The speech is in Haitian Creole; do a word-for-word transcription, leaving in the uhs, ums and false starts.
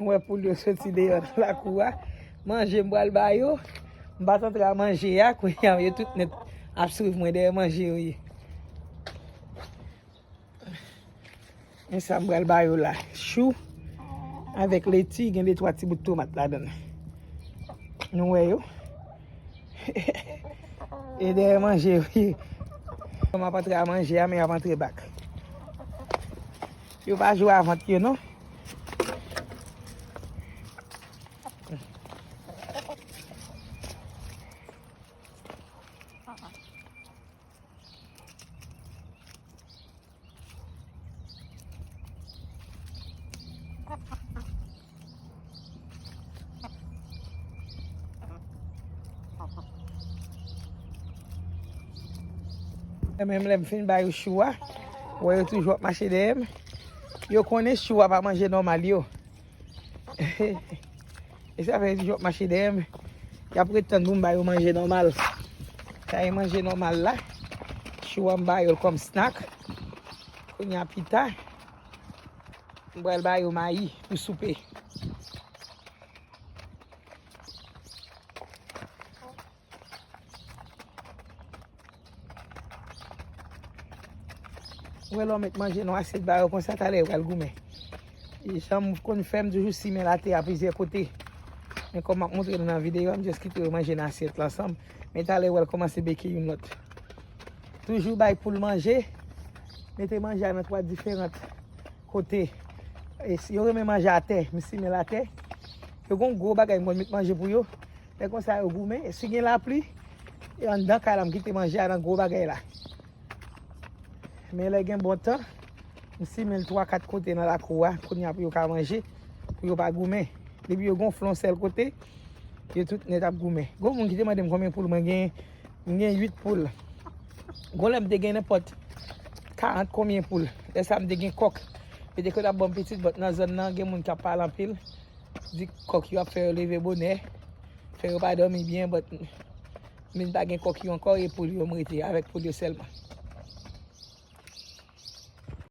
M wè poul yo soti deyò nan lakou a. Manje m pral ba yo. M pa t antre a manje a, kounye a yo tout nèt ap swiv mwen dèyè manje yo ye. Men sa m pral ba yo la. Chou avèk leti, gen de twa ti bout tomat ladan l. Nou wè yo. E dèyè manje yo ye. M ap antre a manje a, men y ap antre bak. Yo pa jwe a vant yo non. Menm lè m fin ba yo chou a, wè yo toujou ap mache dèyè m. Yo konnen chou a pa manje nòmal yo. E sa fè yo toujou ap mache dèyè m. Y ap ret tann pou m ba yo manje nòmal. Sa e manje nòmal la. Chou a m ba yo l kòm snack. Kounye a pita, m pral ba yo mayi pou soupe. Ou wè lè w met manje nan asyèt ba yo konsa, talè yo pral goumen. E jan m konn fè, m toujou simen l atè a plizyè kote. Men kòm m ap montre nou nan videyo a, m just kite yo manje nan asyèt la ansanm. Men talè yo pral kòmanse beke youn lòt. Toujou bay poul manje, mete manje a nan twa diferan kote. E si yo renmen manje atè, m simen l atè. Yo gon gwo bagay m konn met manje pou yo. Lè konsa yo goumen. Si gen lapli, e anndan kay la m kite manje a nan gwo bagay la. Men lè gen bon tan, m simen l twa kat kote nan lakou a, kounye a pou yo ka manje, pou yo pa goumen. Depi yo gonfle yon sèl kote, yo tout nèt ap goumen. Gon moun ki te mande m konbyen poul mwen gen, m gen uit poul. Gon lè m te gen nenpòt karant konbyen poul. Lè sa m te gen kòk. Yo te konn ap ban m pitit, but nan zòn nan, gen moun k ap pale anpil. Di kòk yo ap fè yo leve bonè, fè yo pa dòmi byen, but m vin pa gen kòk yo ankò, e poul yo m rete avèk poul yo sèlman.